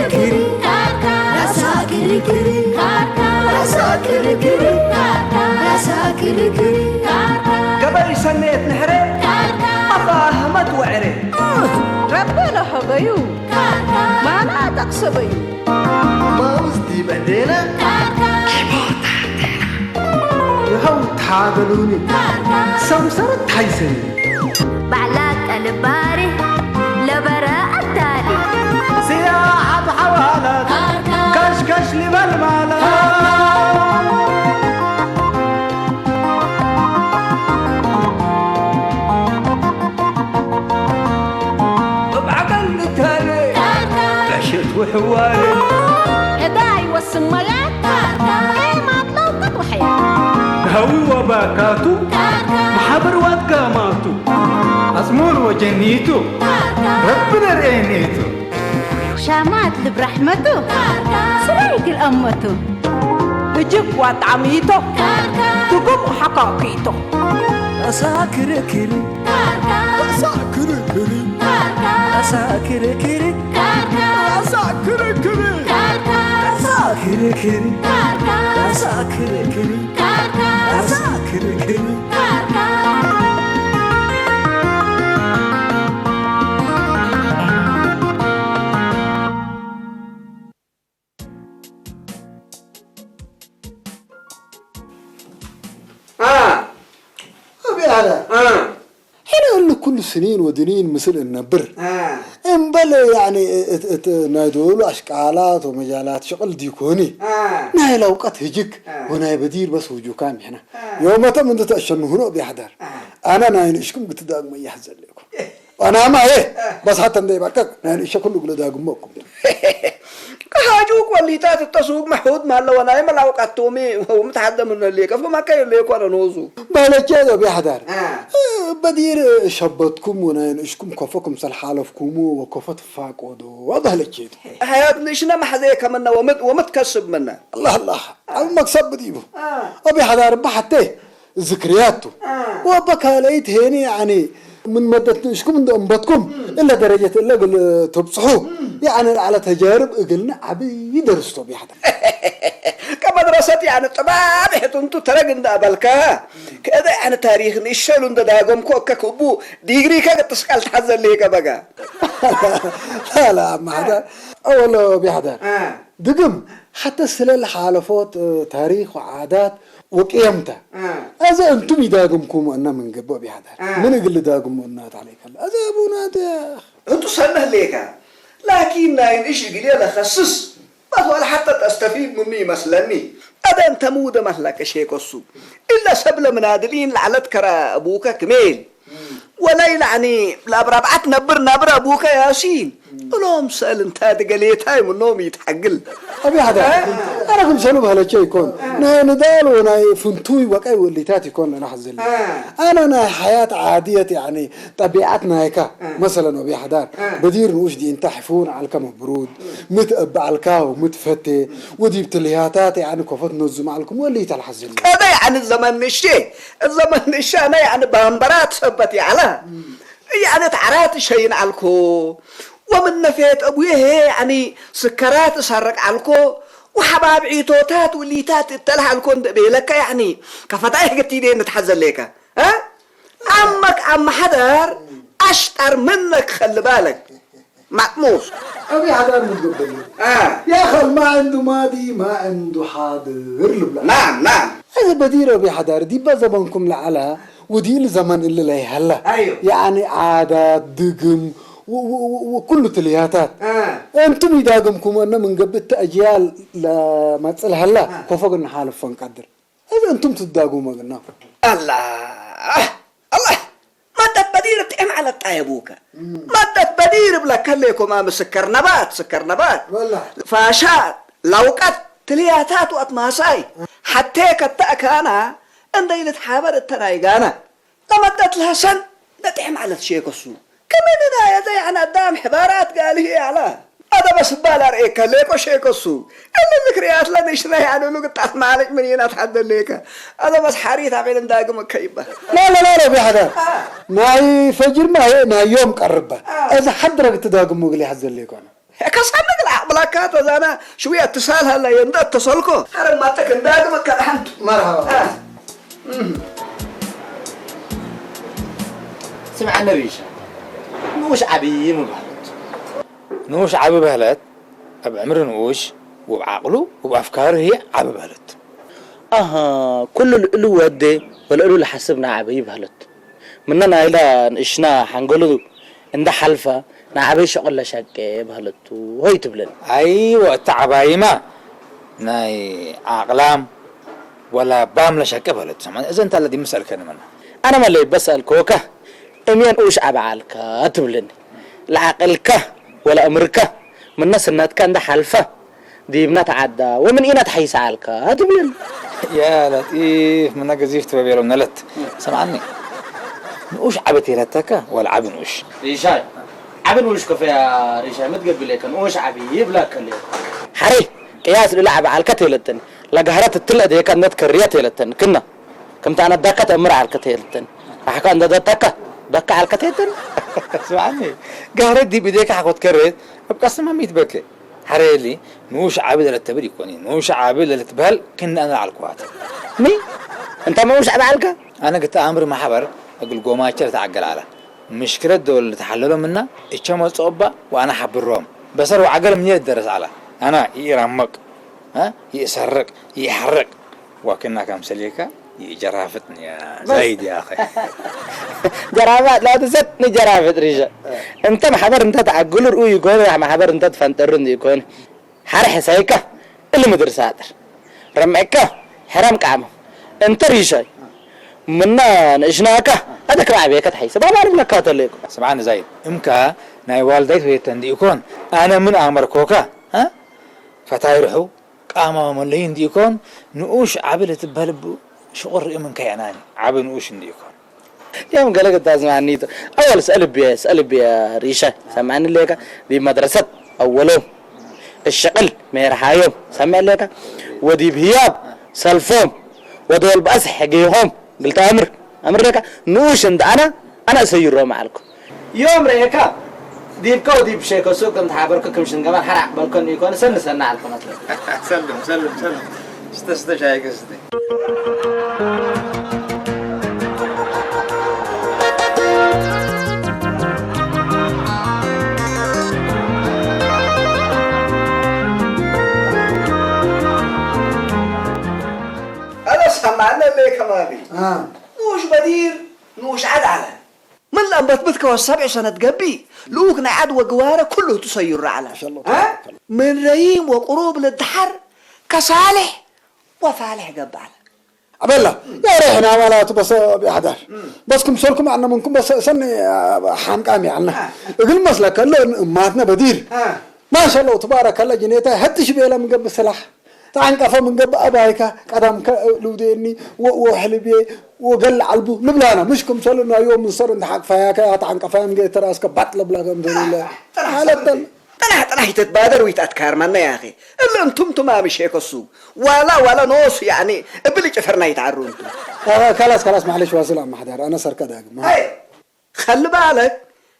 ክርክር ካርካ ራሳ ክርክር ካርካ ራሳ ክርክር ካርካ ራሳ ክርክር ካርካ ገበይ ሰኔት ንሕረ ካርካ ኣባ ኣሕመድ ወዕረ ረበለ ሐበዩ ካርካ ማና ጠቅሰበዩ ማውዝ ዲበ ዴና ካርካ ይኸው ታበሉኒ ካርካ ሰምሰረት ታይሰኒ ባዕላ ቀልባሪ ለበረ ኣታሊ ስያሓት ሓዋላት ካሽካሽ ሊበል ማለት ብዓቀል ንታለ ዕሸት ውሕዋለ ዕዳ ይወስን ሞያ ኤማት ለውቀት ውሕያ ሃዊ ወባካቱ ማሓበር ዋት ጋማቱ ኣጽሙር ወጀኒቱ ረቢ ነርእየኒቱ ሻማት ልብ ራሕመቱ ስራይ ክልአመቱ እጅግ ዋጣሚቶ ትጉም ሓካኪቶ ራሳ ክርክር ራሳ ክርክር ራሳ ክርክር ራሳ ክርክር ራሳ ክርክር ራሳ ክርክር ራሳ ክርክር أبي هذا حين أقول لك كل سنين ودنين مثل النبر እምበል ያኒ ናይ ዶሉ ኣሽቃላት ወመጃላት ሽቕል ዲኮኒ ናይ ለውቀት ህጅክ ወናይ በዲር በስ ውጁካ ምሕና ዮመተም እንተ ተእሸንሁኖ ቢያሕዳር ኣነ ናይ ንእሽኩም ግትዳግመ እያሕዘለኩም ኣናማ የ በስ ሓተ እንደ ይባቀቅ ናይ ንእሸ ኩሉ ግለ ዳግመኩም ከሃጁ ቆሊታት እተሱግ መሑድ ማለወ ናይ መላውቃት ቶሚ ወምትሓደ ምን ሌቀ ፍማካ የለ የኮነ ኖዙ ባለቼ ዶ ቢያሕዳር በዲር ሸበትኩም ወናይ ንእሽኩም ኮፈኩም ሰልሓለፍኩሙ ወኮፈት ፋቆዶ ባለቼ ዶ ሀያት ንእሽነ ማሕዘ ከመና ወምት ወምት ከስብ መና الله الله ኣብ መክሰብ ብዲቡ ኣብ ቢያሕዳር ባሓቴ ዝክርያቱ ወበካለይት ሄኒ ያኒ ምን መደት ንእሽኩም እንደ እንበትኩም እለ ደረጀት እለ ግል ተብጽሑ ያኒ ለዓለ ተጃርብ እግልና ዓብይ ደርስቶ ቢያሕዳ ከመድረሰት ያኒ ጥባብ ሕትንቱ ተረግ እንደ ኣበልካ ከእደ ያኒ ታሪክ ንእሸሉ እንደ ዳገምኮ እከ ክቡ ዲግሪ ከ ቅጥስቃል ተሓዘልህ ከበጋ ላላ ማሕዳ ኣወሎ ቢያሕዳ ድግም ሓተ ስለ ለሓለፎት ታሪክ ወዓዳት ወቅየምታ ኣዘ እንቱም ይዳግምኩም እና ምንግበ ቢሓዳር ምን እግል ዳግሙ እና ታለይከለ ኣዘ ኣቡና እንቱ ሰነህ ሌካ ላኪን ናይ ንእሽ እግል ለኸስስ በስ ወላ ሓተ ተስተፊድ ምኑ ይመስለኒ ኣደ እንተ ምውደ ማስላከ ሼኮሱ እለ ሰብ ለምናድሊን ለዓለት ከራ ኣቡከ ክሜል ወላይ ለዓኒ ለአብራብዓት ነብር ናብር አቡከ ያሲን እሎም ሰእል እንታ ድገሌታይ ምኖም ይትሐግል። አቢ ሐዳ አነ ክምሰሉ በህለቼ ይኮን ናይ ንዳል ወናይ ፍንቱይ ወቀይ ወሊታት ይኮን ለናሕዝል አነ ናይ ሐያት ዓድየት ያኒ ጠቢዓት ናይካ መሰለን ወቢ ሐዳር በዲር ንኡሽ ዲእንታ ሕፉን ዓልከ መብሩድ ምት እብ ዓልካ ወምት ፈቴ ወዲብ ትልያታት ያኒ ኮፈት ነዙም ዓልኩም ወሊት አልሐዝል። ቀደ ያኒ ዘመን ንሼ እዘ መንእሻነ ያኒ ባንበራት ሰበት ያዕላ ያኒ ተዓራት ሸይን ዓልኮ ወምን ነፌት አቡዬ ያኒ ስከራት እሳረቅ ዓልኮ ወሐባብ ዒቶታት ውሊታት እተልህ ዓልኮ እንደ ቤለካ ያኒ ከፈታይ ህገቲዴ ንትሓዘሌካ እ ዓመክ ዓመ ሐደር አሽጠር ምነክ ኸልባለክ ማጥሙስ። أبي حذر من قبل. آه. يا أخي ما عنده ماضي ما عنده حاضر ልብላ. نعم نعم. እዚ በዲር أبي حذر ዲባ ዘመንኩም ለዓላ ወዲል ዘመን እሊ ለይሀላ أيوه. ያኒ ዓዳት ድግም ወ- ወ- ወ- ወኩሉ ትልያታት آه. እንቱም ይዳግምኩም እነ ምን ገብእ ተእጅያል ለመጽእ ለሀላ آه. ኮፎግ እንሓልፎ እንቀድር እዚ እንቱም ትዳጉሞ ግና። ኣላህ ኣላህ መደት በዲር ጥዕም ዓለት ጣየቡከ መደት በዲር እብለከ ሌኮማ ምስከር ነባት ስከር ነባት ፋሻት ለውቀት ትልያታት ወአትማሳይ ሐቴ ከተእካና እንደ ኢልትሓበር እተናይጋና ለመደት ለሐሰን ለጥዕም ዓለት ሼከሱ። ከመንና የዘ ያዕን አዳም ሕባራት ጋልህ ያላ አደ በስባል አርኤከ ሌቆ ሼከሱ እልልክ ርያት ለንሽነ ያዕን እሉ ግጣት ማለጭ ምን ይናት ሐደሌከ አደ በስ ሐሪት አቤል እንዳግም ከይባ لا لا لا لا ቢሐዳር ናይ ፈጅር ማየ ናይ ዮም ቀርባ እዛ ሐድረግ ትዳግሙ ግል ያሐዘሌ ኮነ ከሳምግ ለአባ ላካ ተዛና ሽውያ ትሳልሃላ የንዳ ተሰልኮ። ኣረ ማጠክ እንዳግመካ ሓንቱ። መርሃባ። ስምዓኒ ሪሻ፣ ንኡሽ ዓብዪ ምባል። ንኡሽ ዓቢ በህለት ኣብ ዕምሪ ንኡሽ፣ ወብ ዓቕሉ ወብ ኣፍካሩ ህየ ዓቢ በህለት። ኣሃ፣ ኩሉ ልእሉ ወዴ ወለእሉ ልሓስብ ንዓበይ በህለት። ምነ ናይላ ንእሽና ሓንገሉ እንዳ ሓልፋ ንዓበይ ሸቕለ ሻቄ በህለቱ ሆይ ትብለን። ኣይወ እታ ዓባይማ ናይ ዓቕላም ወላ ባም ለሻቄ በህለቱ። ሰማ እዘ እንታ ለዲ ምሰልከኒ መና። ኣነ መለይ በሰልከወካ እምየን ኡሽ ዓበዓልካ ትብለኒ። ለዓቕልካ ወላ እምርካ ምነ ስነትካ እንዳ ሓልፋ ዲብና ተዓዳ ወምን ኢና ተሓይሳ ዓልካ ትብለኒ። ያ ለጢፍ ምነ ገዚፍ ትበብ የሎም ነለት። ሰምዓኒ ንኡሽ ዓበ ተይለተካ ወላ ዓቢ ንኡሽ። ሪሻይ ዓቢ ንኡሽ ከፈያ ሪሻይ መትገብለካ ንኡሽ ዓቢ ይብላከለ። ሓረይ ቅያስ ልላ ዓበ ዓልካ ተይለተኒ ለጋህረት ትትለ ደካ ነት ከርያ ተይለተኒ ክና ከምታ ኣነ ዳካ ተእምር ዓልካ ተይለተኒ ራሕካ እንደ ደታካ ዳካ ዓልካ ተይለተኒ። ስምዓኒ ጋህረት ዲብ ኢደካ ሓኮት ከሬት ኣብ ቀስማ ሚት በከ ሓረየሊ ንኡሽ ዓቢ ለለተብል ይኮኒ ንኡሽ ዓቢ ለልትበህል ክንእና ዓልኩዋት። ሚ እንታ መኡሽ ዓቢ ዓልካ? ኣነ ግታ ኣምር ማሕበር እግል ጎማቸ ለተዓገል ዓላ ምሽክለት ዶል ልተሓለሎም እና እቸ መጽኦ እባ ወኣነ ሓብሮም በሰር ወዓገል ምንየ ልደረስ ዓላ ኣና ይኢራመቅ ይእሰርቅ ይኢሐርቅ ዋክና ከምሰሌካ ይጀራፍጥን ያ ዛይድ ያ ኣኸ ጀራፋጥ ላትሰጥ ንጀራፍጥ ሪሸ እንተ ማሕበር እንተ ተዓግሉ ርኡ ይኮን ማሕበር እንተ ትፈንጠሩ ይኮን ሓረ ሕሳይካ እሊ ምድር ሳጥር ረምዕካ ሕራም ቃዕሞ እንተ ሪሻይ ምና ንእሽናካ ኣደክራ ዓብየካ ተሓይሰ ባባር ብለካ ተለይኩ ስምዓኒ ዛይድ እምካ ናይ ዋልዳይት ወየተ እንዲኢኮን ኣነ ምን ኣመርኮካ እ ፈታይ ርሑ ቃማ መለዩ እንዲኢኮን ንኡሽ ዓቢ ለትበሃል ብ ሽቑር ርእዩ ምንካ የዕናኒ ዓቢ ንኡሽ እንዲኢኮን ያም ገለ ገታ ዝማኒቱ ኣወል ሰልብየ ሰልብየ ሪሸ ሰማኒ ለካ ዲብ መድረሰት ኣወሎም እሽቅል ሜርሃዮም ሰምዕ ለካ ወዲብ ህያብ ሰልፎም ወደወል ባእስ ሕገይኾም ግልታ ኣምር ኣምር ለካ ንኡሽ እንደ ኣና ኣና እሰይሮ መዓልኩ ዮም ረኤካ ዲብካ ወዲብ ሸከ ሱቅ ከም ተሓበርኩ ክም ሽንገማን ሓራዕ በልከኒ ይኮነ ሰኒ ሰኒ ኣልኩ መስለካ ሰልም ሰልም ሰልም ስተ ስተ ሻይ ክስተ أنا سمعنا ليه كمان بي آه. نوش بدير نوش عد على من الأنبت بتكوى السبع سنة قبي لوك نعد وقوارة كله تسير على من ريم وقروب للدحر كصالح وفالح قبل عبلا يا ريحنا مالات بس بيحضر بس كم سولكم عنا منكم بس سن حام قامي عنا يقول مسلك الله ماتنا بدير ما شاء الله تبارك الله جنيتا هتش بيلا من قبل سلاح تعن قفا من قبل أبايكا قدم لوديني وحلبي وقل علبو نبلانا مش كم سولنا يوم من صر حق فياكا تعن قفا من قبل تراسك بطل بلا قم دليل على الدل ጥራሕ ጥራሕ ይተትባደር ويتأتكار منا يا أخي እለ እንቱም ቱማ ምሽ የከሱ ዋላ ዋላ ኖሱ ያኒ እብል ጭፈርና ይትዓሩ እንቱ خلاص خلاص معلش واصل أم حدار أنا سركة داقم هاي خلي بالك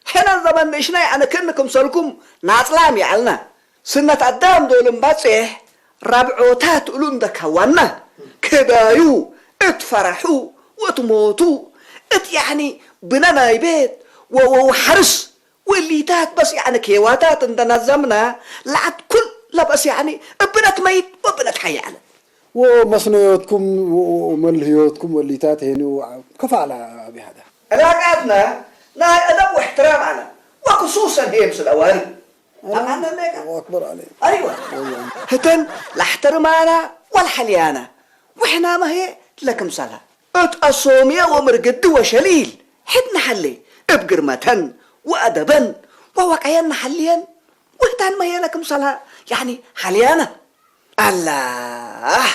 ሕና ዘመን ንእሽና ያኒ ክን ክምሰልኩም ናጽላም ይዓልና ስነት ኣዳም ዶል እምባጽሕ ራብዖታት እሉ እንደካዋና ክዳዩ እትፈራሑ ወትሞቱ እት ያኒ ብነ ናይ ቤት ወወሓርስ ወሊታት በስ ያዕነ ኬዋታት እንደነዘምና ለዓት ኩል ለበስ ያዕኒ እብነት መይት ወብነት ሓያለ ወመስነዮትኩም መልህዮትኩም ወሊታት ሄኒ ከፋላ ቢሃዳ ዕላቃትና ናይ أدب واحترام على وخصوصا هي مثل أواني أكبر عليك أيوة هتن لاحترمانا ولا حليانا وإحنا ما هي لكم صلاة እት ኣሶምየ ወምርግዲ ወሸሊል ሕድ ንሓሌ እብ ግርመተን ወአደበን ወወቀየን ንሓልየን ውህታን መህየነ ክምሰልሃ ያኒ ሓልያነ ኣላህ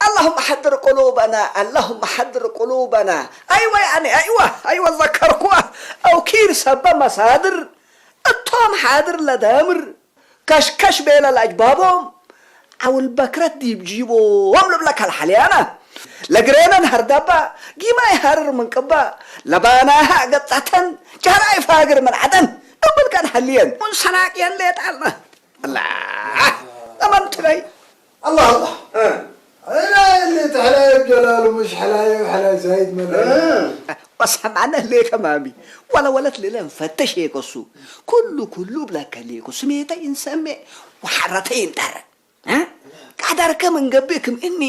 اللهم حضر قلوبنا اللهم حضر قلوبنا أيوة يعني أيوة أيوة ذكركوا أو كير سبا مصادر التوم حاضر لدامر ከሽከሽ ቤለ ለአጅባቦም ዐውል በክረት ዲብ ጂቦም ልብለከ ለሐልያነ። ለግሬነን ሀርዳባ ጊማይ ሀርር ምን ቅባ ለባናሃ ገጸተን ጃህራይ ፋግር ምን ዐደን እብልከ ነሐልየን ምን ሰናቅየን ሌጣልነ። ኣላ ኣማን ትበይ ኣላ ኣላ ሕላይ ጀላሉ ምሽ ሕላይ ሕላይ ዛይድ መላ ወሰማዕና ሌከ ማሚ ወለወለት ሌለ እንፈተሽ የከሱ ኩሉ ኩሉ ብለከ ሌኩ ስሜተ ይንሰሜ ወሓረተ ይንጠረ ቃዳርከ መንገብእ ክምእኒ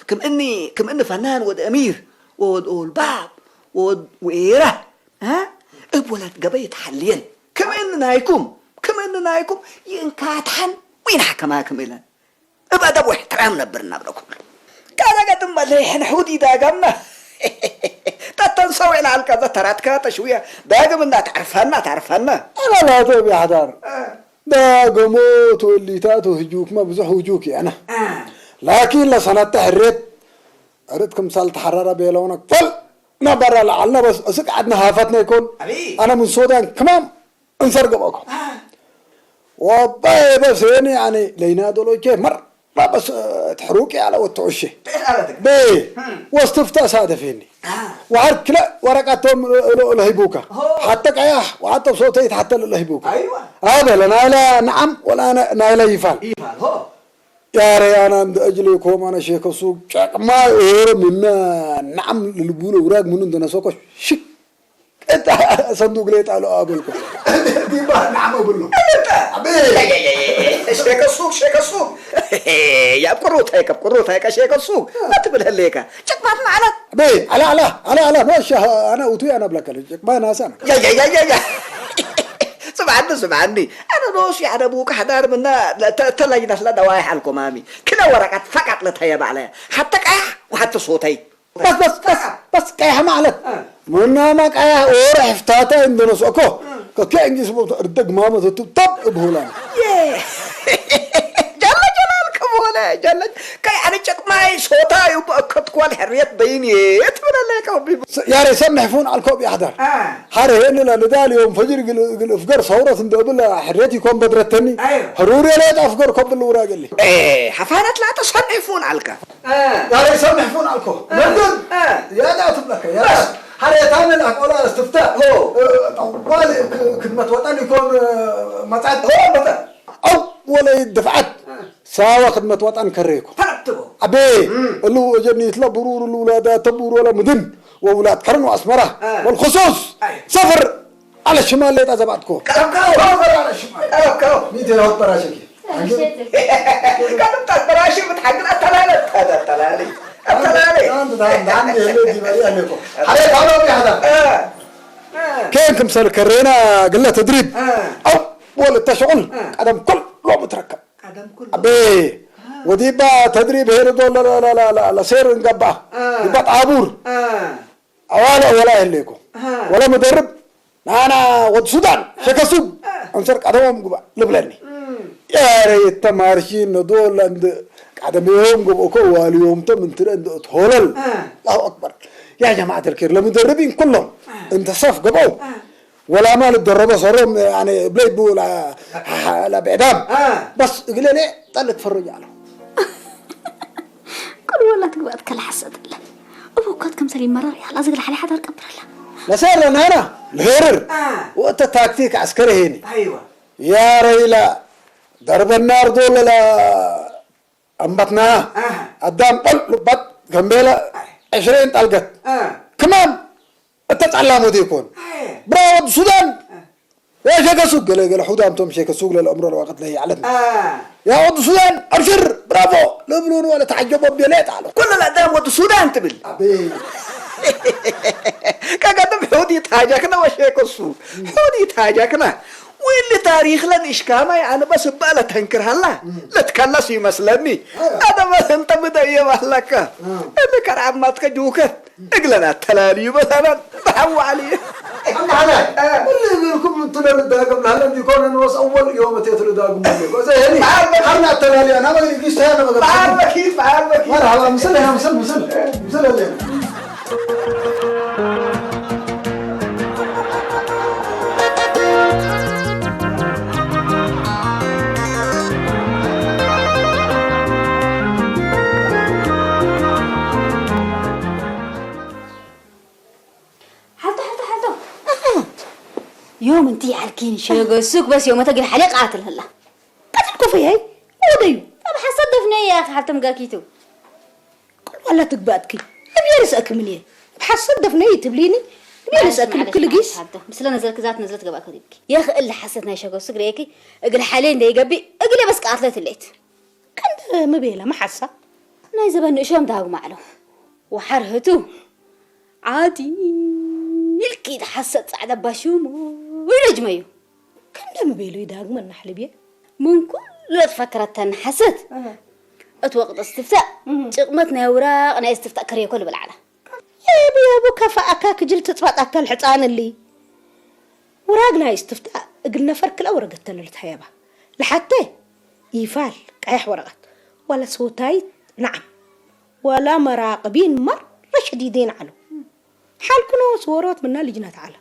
ክምእኒ ክምእኒ ፈናን ወድ እሚር ወወድ ኦልባብ ወወድ ውኤራ እብ ወለድ ገበ ይትሓልየን ክምእኒ ናይኩም ክምእኒ ናይኩም ይእንካትሓን ዊና ከማ ክምእለን እብ ኣደብ ወሕትራም ነብር እናብለኩም ካዛ ገጥም በለ ሕንሑድ ይዳጋምና ተተንሰው ኢላ ኣልቀዘ ተራትካ ተሽውያ ዳግም እናተዕርፈና ተዕርፈና ኣላላተ ቢያሕዳር ዳገሞ ትወሊታ ትህጁክማ ብዙሕ ውጁክ ያና ላኪን ለሰነተ ሕሬት ዕርት ክምሳል ተሓራራ ቤለውነ ፈል ነበራ ለዓልና በስ እስቅ ዓድና ሃፈትና ይኮን ኣነ ምን ሶዳን ክማም እንሰርገበኩም ወባይ በስ ሄኒ ያኒ ለይና ዶሎቼ መር በስ ትሕሩቅ ያለ ወትዑሼ ቤ ወስትፍታ ሳደፌኒ وعرض كلا ورقتهم له يبوكا حتى قياح وحتى بصوتي حتى له يبوكا ايوه هذا لا نايلا نعم ولا نايلا يفعل يفعل هو يا ريان عند اجلي كوم انا شيخ السوق شاك ما يهور منا نعم للبول وراق من عندنا سوكو شك انت صندوق ليت على ابلكم دي بقى نعم ابلو شيخ السوق شيخ السوق يا بقروتها يا بقروتها يا شيخ السوق ما تبلها ليك ጨቅማት ማለት ኣበይ ኣላ ኣላ ኣላ ኣላ ማሻ ኣና ውቱ ኣና ብለካ ጨቅማ ናሳ ያያያያያ ስምዓኒ ስምዓኒ ኣነ ኖስ ያደቡ ካሕዳር ምና ተላይና ስላ ደዋይ ሓልኮ ማሚ ክለ ወረቀት ፈቃጥ ለተየ ባዕለ ሓተ ቀያሕ ወሓተ ሶተይ በስ በስ በስ በስ ቀያሕ ማለት ምናማ ቀያሕ ኦረ ሕፍታታ እንደነሱ እኮ ከከ እንጂ ስቦ እርደግ ማመ ተቱ ተብ ብሁላ ጀለ ጀላል ከመሆነ ጀለ ከይ ኣነ ጨቅማይ ሶታ እዩ በእከት ኳል ሕርየት በይን እየ ትብለለ ከውቢ ያሬ ሰብ ንሕፉን ኣልኮብ ያሕዳር ሀረ ሄንላ ልዳል ዮም ፈጅር ግል እፍገር ሰውረት እንደ እብል ሕርየት ይኮን በድረተኒ ሕሩር የለ ኣፍገር ኮብል ውራ ገሊ ሓፋነት ላተ ሰብ ንሕፉን ኣልካ ያሬ ሰብ ንሕፉን ኣልኮ መርዱን ያዳ ትብለከ ያዳ ሀረ የታነ ላቆላ እስትፍታ ጠዋል ክድመት ወጠን ይኮን መጻት أول دفعة ساوى خدمة وطن كريكو أبي اللي هو جني يطلع برور اللي ولا ده تبور ولا مدن وولاد كرن وأسمرة والخصوص سفر على الشمال اللي تزبطكو سفر على الشمال ميتين هوت براشكي كلمة براشي بتحقق التلالة هذا التلالي التلالي كان كمسل كرينا قلة تدريب أو ولد تشغل قدم كل لو متركب ቀደም ኩሉ ኣቤ ወዲባ ተድሪብ ሄርዶ ለሰይር እንገባ ዲባ ጣቡር ኣዋለ ወላ የህሌኮ ወላ መደርብ ናና ወድ ሱዳን ሸከሱብ ኣንሰር ቀደሞም ግባ ልብለኒ ያረ የተማርሺ ነዶ ለንድ ቀደሜዎም ገብኦኮ ዋልዮምቶም እንትረ እንደ እትሆለል ላሁ ኣክበር ያ ጀማዓት ልኬር ለምደርቢን ኩሎም እንተ ሰፍ ገብኦ ولا ما للدربة صاروا يعني بلاي بو لا لا بعدام بس قال لي طلع تفرج على كل ولا تقبل كل حسد الله أبو كات كم سليم مرة يا لازم الحالي حدا قبر الله لا سير لنا هنا الهرر وانت تاكتيك عسكري هيني ايوه يا ريلا ضرب النار دول لا أنبتنا قدام قل لبط قنبلة عشرين طلقت كمان እተጻላሙ ዘይኮን ብራ ወዲ ሱዳን ያ ሸከ ሱቅ ገለ ገለ ሑዳም ቶም ሸከ ሱቅ ለለ እምሮ ለዋቀት ለይ ዓለት ያ ወዲ ሱዳን ኣብሽር ብራቮ ለብሉን ወለ ተዓጀቦ ቤለ ጣሎ ኩሉ ለዳም ወዲ ሱዳን ትብል ቀቀድም ሑዲ ታጃክና ወሸከ ሱ ሑዲ ታጃክና ወይሊ ታሪክ ለንእሽካማይ ኣነ በስ እባ ለተንክር ሃላ ለትከለስ ይመስለኒ ኣነ በስ እንተ ብደየብ ኣለካ እሊ ከርዓማትከ ጅውከት እግለና ተላልዩ በሳናን ብሓዊ ዓሊ ኣንዳሓላይ እሊ እግልኩም እንትለልዳግም ናለን ዲኮነ ንወስ ኣወል እዮም እቴ ትልዳግም ዘሎ ዘ ሄኒ ሓርና ተላልያ ናበ ጊስታያ ነበገ በዓል መኪት በዓል መኪት መርሓባ ምስል ያ ምስል ምስል ምስል ኣለና ሓልቶ ሓልቶ ሓልቶ ዮም እንቲ ዓርኪን ሸገሱክ በስ ዮም ተግል ሓሊቕ ኣትልህላ ቀትልኩ ኣፈያይ፣ ወደዩ። ኣብ ሓሳብ ደፍነያ ኢያ፣ ሓልቶም ጋኪቱ። ቁልቋላ ትግባትኪ። እብየ ርእሰኪ ምን እየ? ብሓሳብ ደፍነይ ትብሊኒ? እብየ ርእሰኪ ልክልጊስ? ሓልቶ፣ ምስለ ነዘልኪ ዛት ነዘልት ገባእ ከሪብኪ። የኽእል ሓሰት ናይ ሸጎ ስግሬኪ፣ እግል ሓሌ እንደይገቢ፣ እግል የበስቃ ኣትለት ሌት። ከምደ ምቤላ መሓሳ? ናይ ዘበን ንእሾም ዳግማ ኣለው። ወሓር ህቱ። ዓዲ ኢልኪ ተሓሰብ ጻዕዳ ባሽሙ ይነጅመዩ። ከምደ ምቤሉ ይዳግመ እናሕልብየ። ምን ኩሉ ለትፈከረተን ሓሰት። እህ። እት ወቅት እስትፍታእ፣ እህ። ጭቅመት ናይ ውራቅ ናይ እስትፍታእ ከርየኮ ልብል ዓላ። የቡ የቡ ከፋ ኣካ ክጅል ትጽባጥ ኣካል ሕጻን እሊ። ውራግ ናይ እስትፍታእ እግል ነፈር ክልኣ ወረገት ተለልት ሃየባ። ለሓተ ይፋል ቀያሕ ወረቀት። ዋላ ሰውታይት ነዓም። ዋላ መራቅቢን መረ ሸዲዴን ዓሉ። ሓልኩኖ ስወሮት ምና ልጅና ተዓላ።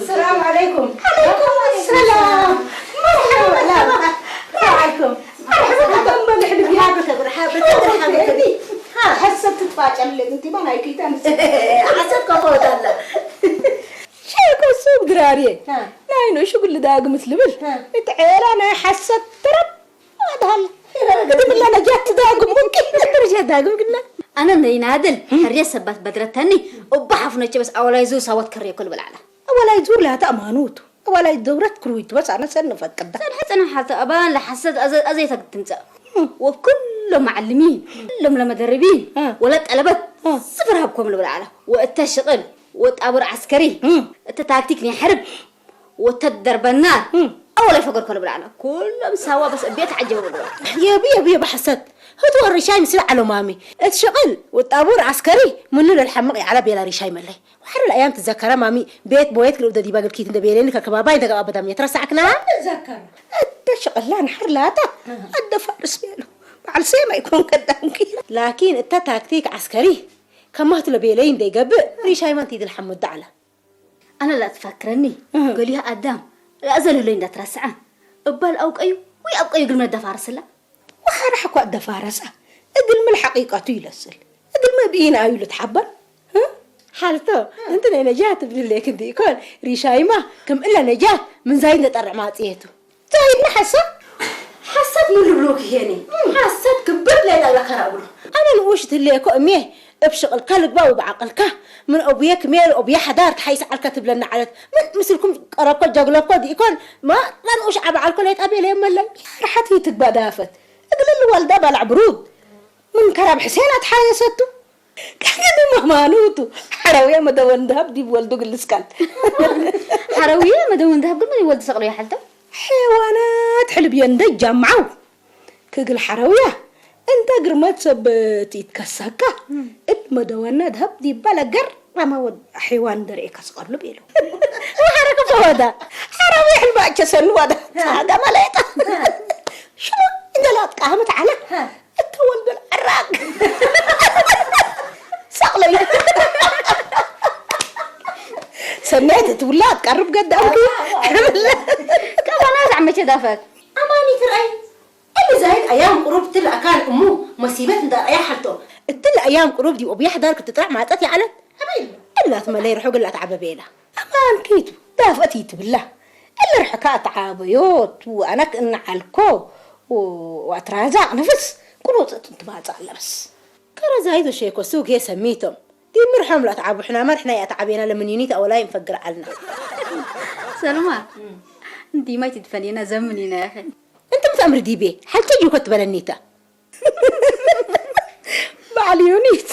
ሰላም ዓለይኩም። ዓለይኩም ሰላም። መርሓባ። መርሓባ። መርሓባ። መርሓባ። ሓሰብ ትፋጨለግ እንቲ ማ ናይ ኪታ ምስ ሓሰብ ከፈወት ኣላ። ሸኮ ሱብ ድራርየ። ሃ። ናይ ንእሹ ግሊ ዳግምት ልብል። ሃ። እቲ ዔላ ናይ ሓሰብ ተረብ ኣድሃል። እድምላ ነጃት ትዳግም ሙምኪን። ነጃት ትዳግም ግና። ኣነ ነይናድል ሕርየት ሰባት በድረተኒ። እባ ሓፍኖቼ በስ ኣወላይ ዙር ሳወት ከርየ ኩል ብላዕላ። ኣወላይ ዙር ላታ ኣማኑቱ። ኣወላይ ደውረት ክሩይቱ በስ ኣነ ሰን ንፈቅዳ። ሰን ሕፅና ሓልተ ኣባን ለሓሰት ኣዘ-፣ ኣዘይተግ ትምፀእ። እም። ወኩሎም መዓልሚ፣ እም። ኩሎም ለመደርቢ፣ እም። ወለ ጠለበት እም። ስፍር ሃብኮም ልብላዕላ። ወእተ ሽቕል፣ ወጣቡር ዓስከሪ፣ እም። እተ ታክቲክ ናይ ሕርብ፣ ወተደር በናር እም። ኣወላይ ፈገር ኮለ ብላዕላ። ኩሎም ሳዋ በስ እቤት ዓጀበ ብለዋ። የቢ የቢ የቢ ሓሰት ህቱ ሪሻይ ምስል ዓሎ ማሚ። እት ሽቕል ወጣቡር ዓስከሪ ምኑ ለልሓምቕ የዓላ ቤላ ሪሻይ መለይ። ወሓደ ለኣያም ትዘከረ ማሚ ቤት ቦየት ክልብ ደዲባ ግልኪት እንደ ቤሌኒ ከከባባይ እንደ ገባ በዳም የትረሳዕክና። ትዘከረ። እተ ሽቕላ ንሓር ላታ ኣደ ፋርስ ቤሉ። በዓል ሴማ ይኮን ቀዳምኪ። ላኪን እተ ታክቲክ ዓስከሪ ከማህቱ ለቤለይ እንደይገብእ ሪሻይ ማንቲ ይድል ሓሙድ ዓላ። ኣነ ላ ትፋክረኒ፣ እህ። ገሊሁ ኣዳም፣ ላ ዘልህሎይ እንዳትረስዐ፣ እባል ኣውቀዩ፣ ወይ ኣብቀዩ እግል መደፋርስላ። ወሓራሕ እኳ እደፋረሳ፣ እግል ምን ሓቂቀቱ ይለስል፣ እግል መብኢን ኣዩ ልትሓበን፣ እ? ሓልቶ፣ እህ። እንት ናይ ነጃት ትብልሌክ እንዲ ኢኮን፣ ሪሻይማ፣ ክም እለ ነጃት፣ ምን ዛይድ ነጠርዕ ማጽየቱ። ዛይድና ሓሳብ? ሓሳብ ምን ልብሎ ክሄኒ? ሓሳብ ክብር ለይላ ለከራ ብሎ። ኣነ ንኡሽ ትሌኮ እሜ፣ እብ ሽቕልካ ልግባ ወብዓቕልካ፣ ምን ኦብየ ክሜ ኦብየ ሓዳር ተሓይስ ዓልካ ትብለና ዓለት። ምን ምስልኩም ቀረብኮ ጀግለብኮ ዲኢኮን፣ ማ ላንኡሽ ዓብ ዓልኮ ለይጣቤ ለየመለይ። ርሓት ይትግባ ዳፈት። እግልል ዋልዳ ባላዕ ብሩድ። ምን ከራብ ሕሴን ኣትሓየሰቱ። ከግዲ መማኑቱ። ሓረውየ መደወን ደሃብ ዲብ ወልዱ ግልስካል። ሓረውየ መደወን ደሃብ ግን ምን ይወልድ ሰቕሎ ይሓልተ? ሐይዋናት ሕልብየ እንደ ጃምዓው። ክግል ሓረውያ እንተ ግርመት ሰብ ትይትከሰካ እም። እብ መደወና ድሀብ ዲባ ለገር ራማ ወድ ሐይዋን ደርኤ ከስቀሉ ቤሉ። ወሐረከ ፈወዳ ሓረውያ ሕልባ እቸሰሉ ወዳ ጸጋ መለየጣ። ሽማ እንደ ላጥቃ ሀመት ዓላ እተ ወልዶ ለዐራቅ። ሰቕለይ ሰናይት ትውላ ትቀርብ ገዳምኩ። ከማና ዛዕመቸ ዳፈት ኣማኒ ትርኣይ። እሊ ዛይድ ኣያም ቅሩብ ትል ኣካል እሙ መሲበት እንዳ ኣያ ሓልቶ። እትል ኣያም ቅሩብ ዲብ ኦብያ ሓዳር ክትጥራዕ ማጠት ይዓለት። ኣበይ? እላት መለይ ርሑ ግላ ተዓበበ ኢላ። ኣማን ኪቱ ዳፍአት ይትብላ። እሊ ርሕካ ተዓበዮት ወኣነክ እንዓልኮ ወኣትራዛቅ ንፍስ ቁኑጽ እንትባጻ ኣለበስ። ከረ ዛይድ ወሸኮ ሱግ ሄ ሰሚቶም። ዲብ ምርሖም ለኣትዓቡ ሕናመር ሕና የኣትዓቤና ለምንዩኒት ኣወላይ እንፈግር ዓልና። ሰልማ፣ እም። እንቲ ማይ ትድፈንየና ዘምንዩና ያኸ። እንቲ ምትኣምሪ ዲቤ፣ ሓልተ ጅኮ ትበለኒታ። በዓል ዩኒት።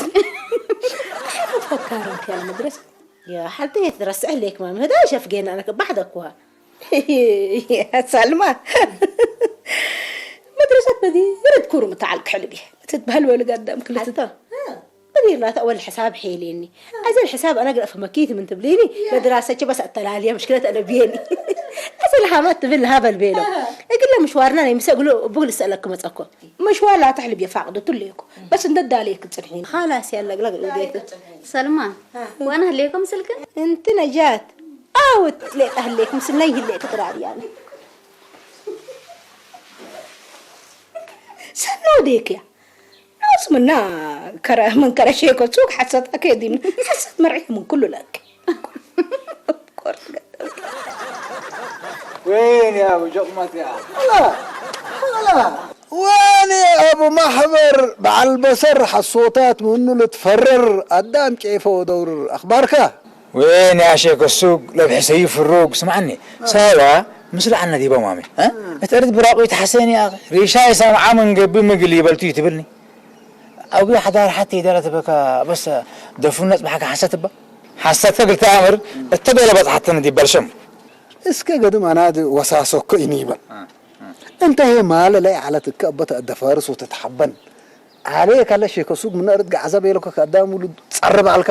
ፈካር እንት ያለ መድረስ። ያ ሓልተ የትረስዕ ሌክ ማም፣ ህዳ ሸፍጌና ኣነክ ባሕደ እኮ። ሳልማ መድረሰት በዲ ርድ ኩሩም ተዓል ክሕልብ እየ። ትትበህል ወሉ ጋዳም ክልተ። ሓልቶ። በዲ ርላታ ወል ሕሳብ ሔሌኒ። ኣዘል ሕሳብ ኣነ ግረፍ መኪት ምን ትብሊኒ። ለድራሰች በስ ኣተላልየ ምሽክለት ኣነ ብየኒ። ኣዘል ሃማት ትብል ሃበል ቤሎ። እግለ ምሽዋርና ናይ ምሰ እግሎ ቡግል ሰለክ መጸኮ። ምሽዋር ላ ተሕልብ የፋቅዶ ትልየኮ። በስ እንደ ዳልየ ክትጽንሒኒ። ኻላስ ያለ ግላ ግላ ቤት። ሰልማ፣ ዋና ህሌኩም ስልክ? እንቲ ነጃት። ኣውት ሌጣ ህሌክ ምስናይ ህሌ ትግራር ያለ። ሰኖ ዴክያ። ናስ ምና ከረ-፣ ምን ከረ ሼኮ ሱቅ ሓሰት ኣከዲም። ሓሰት መርዒ ምን ኩሉ ለክ። ኮርስ ገጠም። وين يا ابو جقمت يا؟ هلا، هلا. وين يا ابو محبر بعل بسر حصوتات منو لتفرر قدام كيف ودور اخبارك؟ وين يا شيخ السوق لبح سيف الروق سمعني. ساوا مثل عنا دي بمامي ها؟ اترد براقو يتحسن يا اخي ريشاي سامعة من قبي مقلي بلتو يتبلني. أبي حدار حتى يدار تبكى بس دفن الناس بحاجة حسيت بقى. حسيت قلت أمر اتبع لبس حتى ندي برشم. እስከ ገድም ኣናድ ወሳሶኮ ኢኒ ይበል። እንተ ሄ ማለ ላይ ዓለት እከ እበተ እደፋርስ ወተትሓበን። ኣለ ከለ ሼከ ሱግ ምን እርድ ጋዕዘብ የለኮ ከዳም ውሉድ ጸርብ ኣልካ።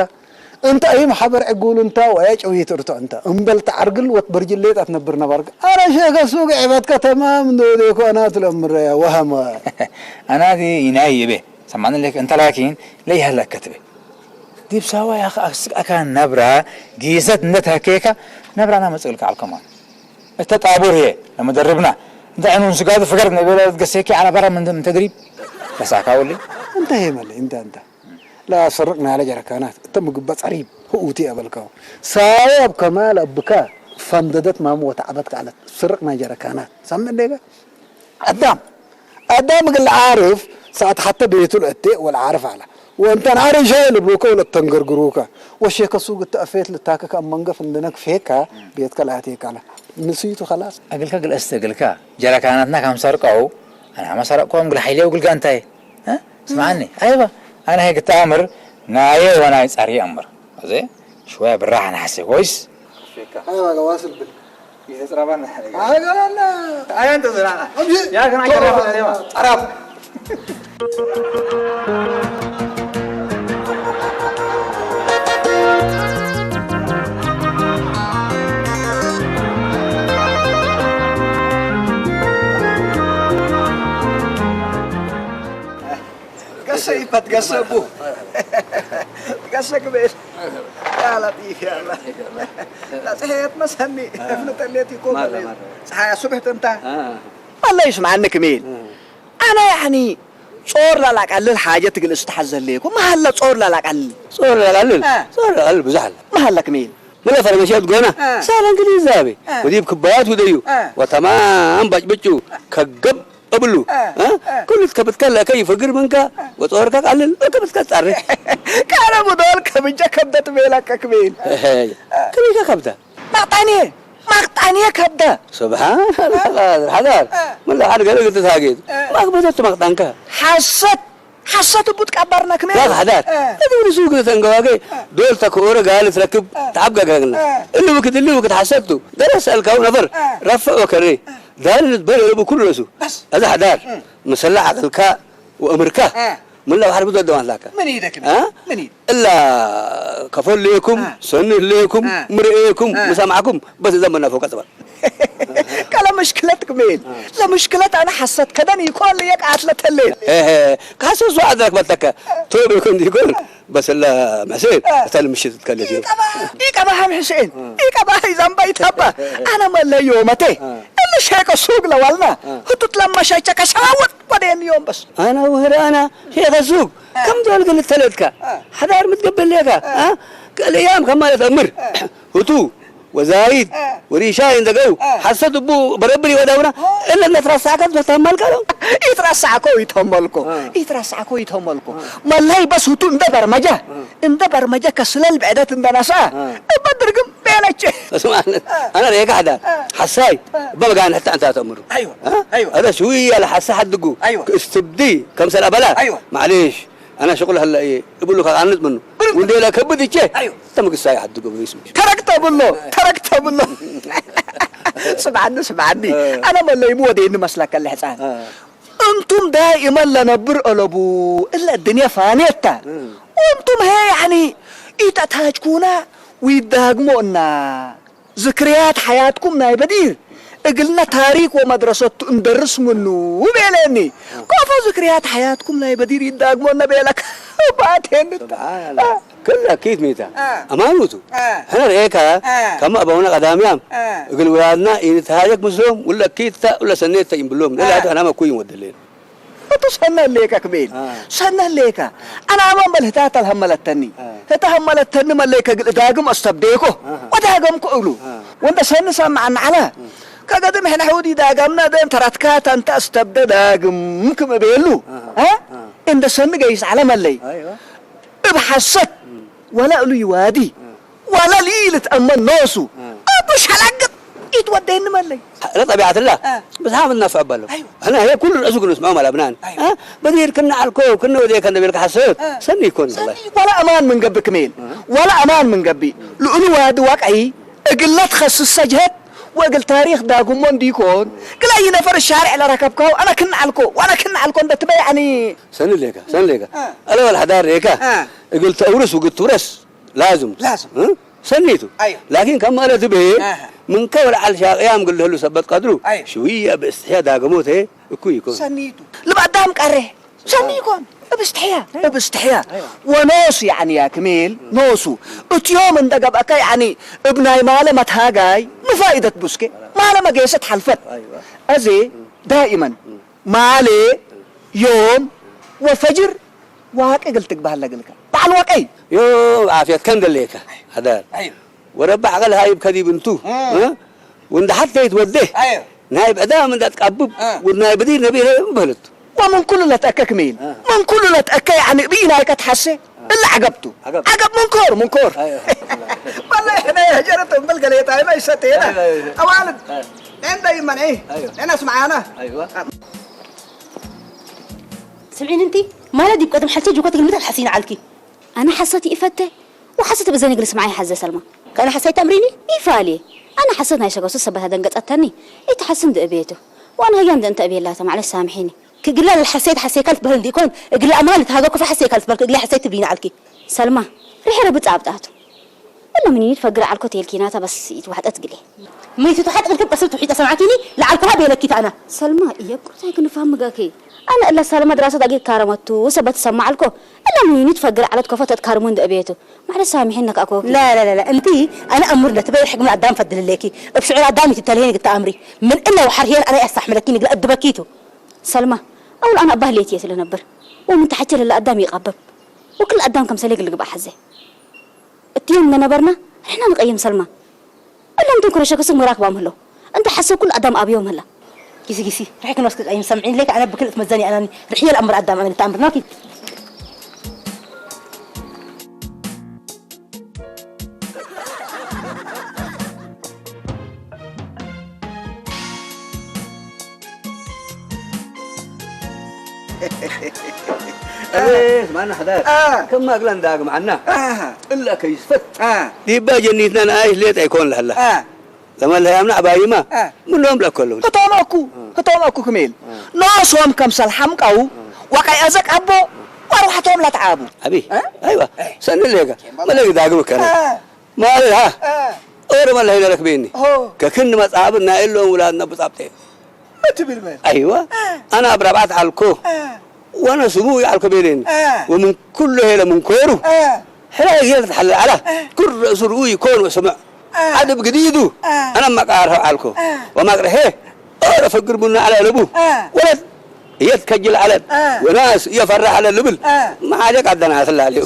እንተ ኣይም ሓበር ዕጉል እንታ ወያ ጨውይት እርቶ እንታ። እምበል ተዓርግል ወት በርጅሌት ኣትነብር ነበርክ። ኣረ ሼከ ሱግ ዕበትከ ተማም እንዶ ወዴኮ ኣናት ለምረያ ወሃማ። ኣናዲ ኢናይ ይቤ። ሰማኒ ለክ እንተ ላኪን ለይሀለከ ትቤ። ዲብ ሳዋ ያኸ ኣስቃካ ነብራ ጊሰት እንደ ተከየካ ነብራና መጽእልካ ዓልከማን። እተ ጣቡር ህየ ለመደርብና እንተ ዕኑን ስጋዱ ፍገር ነበረ ገሴኪ ዓላ በራ ምን ምን ተድሪብ ለሳካ ወሊ። እንተ ሄመለ እንተ እንተ ላ ስርቅና ያለ ጀረካናት እተ ምግባ ጸሪብ ህኡቲ ያበልካው። ሳዋ ኣብ ከማል ኣብካ ፈንደደት ማሙ ወተዓበት ካለት ስርቅና ጀረካናት ሳምን ደጋ ኣዳም ኣዳም እግል ዓርፍ ሰዓት ሓተ ቤቱ ልእቴ ወልዓርፍ ኣላ ወእንተን ዓርሻ ልብሉከ ወለተንገርግሩከ ወሼከ ሱግ እተ እፌት ልታከከ ኣብ መንገፍ እንድነክ ፌካ ቤትከ ልኣቴካላ ንስይቱ ከላስ። እግልከ ግልእስተ እግልካ ጀረካናትና ካም ሰርቀው ኣና መሰረቅኮም ግል ሓይሌው ግልጋ እንታይ እ? ስምዓኒ ኣይባ ኣና ሄግ ተኣምር ናየ ወናይ ጻሪ ኣምር እዚ ሽወያ ብራሕ ንሓሴ ኮይስ ኣሽካ أيوة واصل بال የተጽራባን حاجة لا أيوة أنت زرعنا أبي يا كان عجب يا أخي اليوم عرب قصة يبت قصة أبو قصة قبيل يا لطيف يا الله لا صحيت مسهني ابن تليتي كوبا صحيح صبحت انت الله يسمع عنك مين أنا يعني ጾር ላላቃልል ሓጀት ግልስ ተሓዘለይኩ መሃለ ጾር ላላቃልል ጾር ላላቃልል ጾር ላላቃልል ብዙሕ ኣለ መሃለ ክሜል ምለ ፈረመሸት ጎና ሳለ እንግሊዝ ዛቤ ወዲብ ክባያት ውደዩ ወተማም ባጭብጩ ከገብ እብሉ ኩልት ከብትከ ለከ ይፈግር ምንካ ወጾርካ ቃልል ከብትከ ጻሪ ቃለ ሙዶል ከብጀ ከብደት ቤላ ከክቤል ክሊከ ከብደ ማቅጣኔ ማቅጣኔ ከብደ ስብሓን ሓዳር ምላ ሓደ ገለ ግልቲ ታጌት ማግበተት ማቅጣንካ ሓሰት ሓሰት ቡት ቀባርና ክመ ያ ሓዳር እቲ ንሱ ግልተ እንገባገ ዶል ተክኦረ ጋል ትረክብ ተዓብ ጋጋግና እሊ ውክት እሊ ውክት ሓሰቱ ገለ ሰልካው ነፈር ረፈ ወከሬ ዳል ልትበል የለቡ ኩሉ ረሱ እዚ ሓዳር መሰላ ዓቅልካ ወእምርካ ምላ ባሕር ብዙ ደዋን ላካ ምን ይደክ ምን ይደ እላ ከፈለየኩም ሰንህለየኩም ምርእየኩም ምሰማዕኩም በስ ዘመና ፎቀ ጽበር ከለ ምሽክለት ክሜል ለምሽክለት ኣነ ሓሰት ከደን ይኮል የቃትለ ተሌል ካሰሱ ኣድረክ በተከ ቶብ ይኮን ይኮን በስለ መሴን እተን ምሽት ትከለት ይቀባ ይቀባ ሐም ሕሴን ይቀባ ይዛምባ ይታባ ኣነ መለዮ መቴ እለ ሸቀ ሱግ ለዋልና ህቱት ለመሻጨ ከሸዋወጥ ወደየን ዮም በስ ኣነ ውህር ኣነ ሸቀ ሱግ ከም ዶል ግን ተለትካ ሓዳር ምትገብር ሌካ ከልያም ከማለት ኣምር ህቱ ወዛይድ ወሪሻ እንደገው ሐሰት ቡ በረብር ይወዳውና እለ ነትራሳከት መታማልካ ነው ይትራሳኮ ይተመልኮ ይትራሳኮ ይተመልኮ መላይ በስ ህቱ እንደ በርመጃ እንደ በርመጃ ከስለል ብዕደት እንደናሳ እበድርግም ቤለች أنا ريك حدا حساي بلغان حتى أنت تأمر أيوة أيوة هذا شوية لحسا حدقو أيوة استبدي كم سنة بلا أيوة معليش أنا شغل هلا إيه يقول لك أنا منه وندي لك كبد إيشي أيوة تم قصاي حدقو باسمه تركت بالله تركت بالله ስምዓኒ ስምዓኒ ኣነ መለይሙ ወደየኒ መስለካ ልሕፃን እንቱም ዳኢመን ለነብር አለቡ እለ እድንያ ፋኔታ ወንቱም ሀ ያኒ ኢተታጅኩና ዊዳግሞ እና ዝክርያት ሓያትኩም ናይ በዲር እግልነ ታሪክ ወመድረሰቱ እንደርስ ምኑ ቤለኒ ኮፎ ዝክርያት ሓያትኩም ናይ በዲር ይዳግሞ እና ቤለክ ባቴንት كلها كيف ميتة آه. أمانوتو آه. حنا رأيكا آه. كما أبونا قداميام آه. يقول ولادنا إن تهاجك مسلم ولا كيتا ولا سنيتا ينبلوم لا آه. لا أنا ما كوي مودلين أنتو سنة ليكا كبير آه. سنة ليكا أنا أمان بل هتاتا الهملتني آه. هتا هملتني ما ليكا قل داقم أستبديكو آه. وداقم كؤلو آه. وانت سنة سامع عن على ከገድም ሕነ ሕውዲ ዳጋምና ደም ተራትካ ታንታ እስተብደ ዳግም ክም እቤሉ፣ እ? እንደ ሰኒ ገይስ ዓለመለይ። እብ ሐሰት ወላ እሉ ይዋዲ፣ ወላ ልኢልትአመን ኖሱ። አቡ ሸላግጥ ኢትወደይኒ መለይ። ለጠቢዓትላ እ። ብዝሃብ እናፍዕበሉ። አይዋ። ሕነ ይሄ ኩሉ ርእሱ ግን እስማው ማለብናን። አይዋ። እ? በዲር ክነ ዓልኮ፣ ክነ ወዴ ከንደ ቤልካ ሐሰት። እ። ሰኒ ይኮን ሰኒ ወላሂ። ወላ አማን ምን ገብክ ሜል። እ። ወላ አማን ምን ገቢ። ልኡሉ ዋዲ ዋቀይ እግለ ትኸስስ ሰጅሀት ወእግል ታሪኽ ዳጉሞ እንዲኮን፣ ግለ አይ ነፈር ሻርዕ ለረከብካሁ፣ አነ ክን ዐልኮ፣ ወአነ ክን ዐልኮ እንደ ትበ፣ ያኒ። ሰኒ ሌከ፣ ሰኒ ሌከ። አ። አለ ወል ሐዳር ሌከ። አ። እግል ተውርስ ውግል ትውረስ ላዝም። ላዝም። እ? ሰኒቱ። አዮ። ላኪን ከም አለ ትቤ፣ አሃ። ምንከ ወለዓል ሻቅያም ግል ህሉ ሰበት ቀድሩ፣ አዮ። ሽውየ ብእስትሕያ ዳገሞት እኩ ይኮን። ሰኒቱ። ልብ አዳም ቀሬ። ሰኒ ይኮን? እብ እስትሕያ፣ እብ እስትሕያ። ወኖሱ፣ ያዕኒ፣ ያ ክሜል፣ ኖሱ። እት ዮም እንደ ገብአከ፣ ያዕኒ፣ እብ ናይ ማለ መትሃጋይ፣ ምፋይደት ቡስኬ፣ ማለ መጌሰት ሐልፈት። አዜ፣ ዳኢመን፣ ማሌ፣ ዮም፣ ወፈጅር፣ ዋቂ እግል ትግባህ ለግልከ። በዓል ዋቀይ። ዮ፣ ዓፍየት ከንደሌከ፣ ሐዳር። ወረባዕ ዐገል ሃይብ ከዲብ እንቱ፣ እ። እ? ወንድ ሐቴ ይትወዴ። አዮ። ናይ ብዕዳም እንዳ ትቃብብ፣ እ። ወናይ ብዲር ነቢረ በህለት። ወምን ኩሉ ለትአከ ክሜል፣ እ። ምን ኩሉ ለትአከ ያኒ ብኢናይ ከትሐሴ፣ እ። እለ ዐገብቱ። ዐገብ። ዐገብ ምንኮር፣ ምንኮር። አዮ። ወላሂ ሕነ ጀረት እምበል ገሌታ፣ ሕነ ይሰቴና። አዮ፣ አዮ፣ አዮ። አዋልድ፣ እ። እንደ ይመን፣ እ። አዮ። ሕነ ስምዓና። አይዋ። ስምዒኒ እንቲ፣ ማለት ዲብ ቀደም ሐልቼ ጅኮ ትግልምት አትሐሲን ዐልኪ። አነ ሐሰት ይእፈቴ፣ ወሐሰት ብዘን እግል ስምዓይ ሐዘ ሰልማ። ከነ ሐሰት ተእምሪኒ? ይፋልየ። አነ ሐሰት ናይ ሸገሱ ሰበት አደንገጸተኒ። ኢትሐስን ድእቤቱ። ወአነ ህያ እንደ እንተ እቤላተ፣ ማዕለሽ ሳምሒኒ። ክግላ ለሐሰት ሐሴ ከልት በህል እንዲኮን፣ እግላ አማን ልትሃገ ኩፈ ሐሴ ከልት በልክ፣ እግላ ሐሰት ትብሊና ዐልኪ። ሰልማ፣ ርሒ ረቢ ጻብጣቱ። እለ ምኒት ፈግር ዐልኮ ቴልኪናተ በስ ኢትዋሕጠት ግሌ። መይቱ ተሓጥ ቅልክብ ቀስብ ትውሒጠ ሰምዓኪኒ፣ ለዓልኩሃ ቤለኪት አና። ሰልማ፣ እየ ቁርታይ ክንፋም ጋኬ። አነ እለ ሰልማ ድራሰት አጊት ካረመቱ፣ ሰበት ትሰማዕ አልኮ። እለ ምኒት ፈግር ዐለት ኮፈ ተትካርሙ እንደ እቤቱ። ማዕለ ሳሚሒን ነካ አኮኪ። ላ፣ ላ፣ ላ፣ ላ፣ እንቲ አነ አምር ለትበይ ሕግም አዳም ፈድልሌኪ። እብ ሽዑር አዳም ይትተልሄን ግታ አምሪ። ምን እለ ወሐር ሄን አነ ያስተሕምለኪ ንግለ እድበኪቱ። ሰልማ፣ አውል አነ አባህ ሌት የት ለነብር። ወምን ተሐቼ ለለ አዳም ይቃበብ። ወክል አዳም ከምሰሌ ግልግባ ሐዜ። እትዮም ለነበርና ንሕና ንቀይም ሰልማ። እሎም ተንኮረሸ ክስም ወራክ ባም ህሎ። እንተ ሐሰብ ኩሉ አዳም አብዮም ህላ። ጊሲ ጊሲ፣ ርሕክ ንወስድ ቀይም ሰምዒን ሌክ አነ ብክልእት መዘን የአናኒ። ርሕየ ለአምር አዳም አነ ልተአምር ናኪ። አቤት፣ ማና ሐዳር። አ። ከማ እግላ እንዳግም ዐና። አ። እላ ከይስፈት። አ። ዲባ ጀኒትና ንአይሽ ሌጥ አይኮን ለህላ። አ። ለመለሀያምና ዐባይማ። አ። ምኖም ለከሉ። ህቶም አኩ፣ አ። ህቶም አኩ ክሜል። አ። ኖሶም ከምሰል ሐምቀው፣ አ። ወቀይ አዘቅ አቦ፣ ወአርዋሕቶም ለተዓቡ። አቢ። አ? አይዋ። አይ። ሰኒ ሌጋ። መለግ ዳግም ከነ። አ። ማለዳ፣ አ። ኦሮሞ ላይ ነረክ ቤኒ። ሆ። ከክንድ መጻብር ናይ እሎም ውላድና ብጻብጤ። እትብል መን? አይዋ። አ። አና አብ ረብዓት አልኮ። አ። ወነ ስሙ ይአልኮ ቤኔኒ። አ። ወምን ኩሉ ሄለ ምን ኮሩ። አ። ሕላ ይሄል ተሐለ አላ። አ። ኩር ርእሱ ርኡ ይኮን ወስምዕ። አ። ዓድብ ግዲዱ። አ። አና መቃርሆ አልኮ። አ። ወማቅርሄ። ኦረ ፈግር ቡና አላ ለቡ። አ። ወለት እየትከጅል ዐለት አ። ወናስ እየፈራህ ዐለ ልብል አ። መዓጀቅ አደናስላሌው።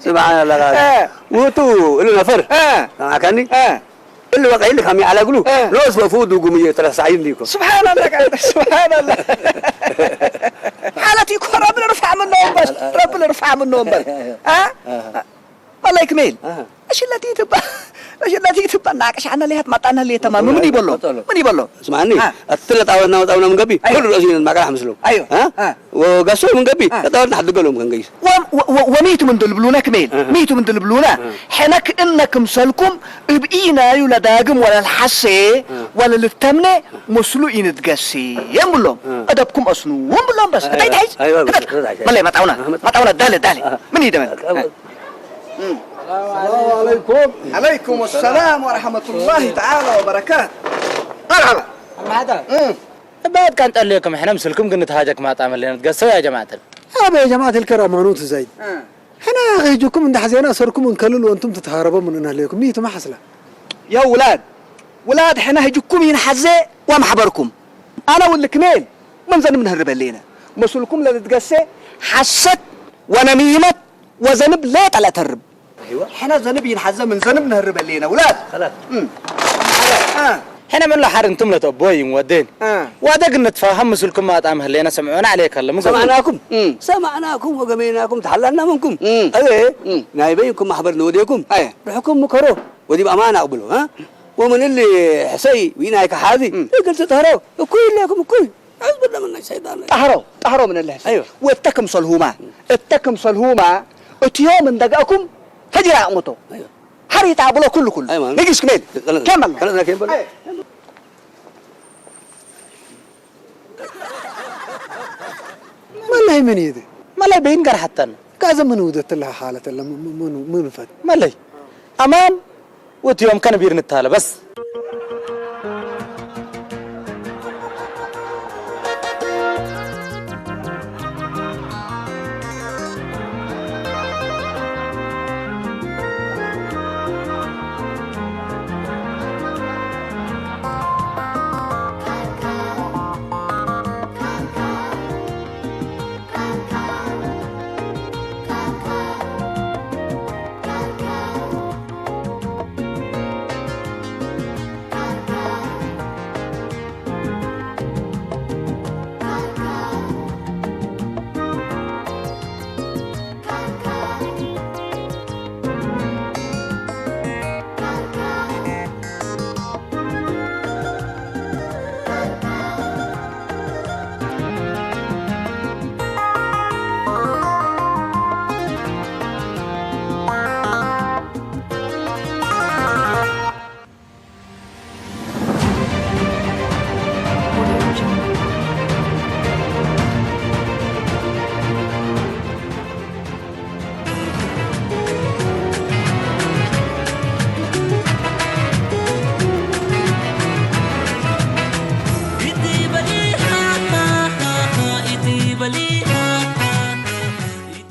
ስብሓን ኣላህ። እ። ውቱ እሉ ነፈር። እ። ሰማዕካኒ? እ። እሉ በቃ እሉ ከም ይዓለግሉ። እ። ኖስ ወፉዱ ጉምየ ተረሳዒ እንዲኮ። ስብሓን ኣላህ ቃል፣ ስብሓን ኣላህ። ሓለት ይኮ ረቢ ንርፋዕ ምኖ እምበር፣ ረቢ ንርፋዕ ምኖ እምበር። እ? እ። ወላይ ክሜል። እ። እሽለቲ ትባ-፣ እሽለቲ ትባ ናቅሽ ዓና ሊሃት ማጣና ሊየተማ ምን ይበሎ? ቀጠሎ። ምን ይበሎ? ስማኒ፣ አ። አትለ ጣውረትና ወጣውና ምን ገቢ? አዮ። ኩሉ ርእሱ ይነት ማቀላ ምስሉ። አዮ። አ? አ። ወጋሶ ምን ገቢ? አ። ጣውረትና ሐድገሎም ከንገይስ። ወ-፣ ወ-፣ ወ-፣ ወሚቱ ምን ድልብሉና ክሜል? አሃ። ሚቱ ምን ድልብሉና? አ። ሕነክ እነ ክምሰልኩም እብኢናዩ ለዳግም ወለልሐሴ አ። ወለልተምኔ ምስሉ ኢንትገሴ የም ብሎም። አ። አደብኩም አስኑ ወም ብሎም በስ። አይ፣ አይ፣ አይ፣ አይ፣ አይ፣ አይ፣ መለይ መጣውና። አሃ፣ መጣ-፣ መጣውና ዳለ፣ ዳለ። አሃ። ምን ይደመን? አ። ሰላም አለይኩም። አለይኩም ሰላም ወረሕመቱላሂ ተዓላ ወበረካቱ። መርሐባ። መርሐባ። እም። እባብ ካን ጠልየኩም፣ እሕና ምስልኩም ግን ንተሃጀክ ማጣ መለና ንትገሰው ያ ጀማዓተል። አበ ያ ጀማዓተል ከራም አኖት ዘይድ። እ። ሕና ያኺ ህጅኩም እንዳ ሐዜና ሰርኩም እንከልል ወንቱም ትትሃረቦ ምን እናለይኩም ሚቱ ማሐስላ። يا ولاد، ولاد حنا هجكم ينحزي ومحبركم. أنا أقول لك ميل من ذنب نهرب لينا. مسلكم لنتقسي حست ونميمت وذنب لا تلا ترب. أيوة. حنا ذنب ينحزى من ذنب نهرب لينا ولاد. خلاص. أمم. آه. ሕነ ምን ለሓር እንቱም ለተቦይ ወዴን። እ። ዋደግ እንትፋሃም ምስልኩም ማጣም ህሌና ሰምዑና ዓለይከ ኣለ። ምን ሰማዕናኩም። እም። ሰማዕናኩም ወገመይናኩም ተሓላልና ምንኩም። እም። ኣየ፣ እም። ናይ በይንኩም ማሕበር ንወዴኩም። ኣየ። ርሕኩም ምከሮ፣ ወዲብ ኣማን ኣቕብሎ፣ እ? ወምን እሊ ሕሰይ ዊናይ ከሓዚ፣ እም። እግል ትጥህሮ፣ እኩይ ኢሌኩም እኩይ። ኣዕዝ ብላ ምን ናይ ሰይጣን። ጠህሮ፣ ጠህሮ ምን እሊ ሕሰይ። ኣይወ። ወተክም ሰልሁማ፣ እተክም ሰልሁማ፣ እትዮም እንደጋእኩም ፈጅራ ኣቕምቶ። ኣይወ። ሓሪታ ብሎ ኩሉ ኩሉ። ኣይማን። ንግስ ክሜል። ቀለል-፣ ከመል። ቀለል-፣ ከመል። ኣይ። መላይ ምን ይደ? መላይ በይን ጋር ሓታን። ጋዘ ምን ውደት ለሃ ሓለት ለ ምን፣ ምን፣ ምን ፈት? መላይ። ኣማን ወትዮም ከነቢር ንታለ በስ።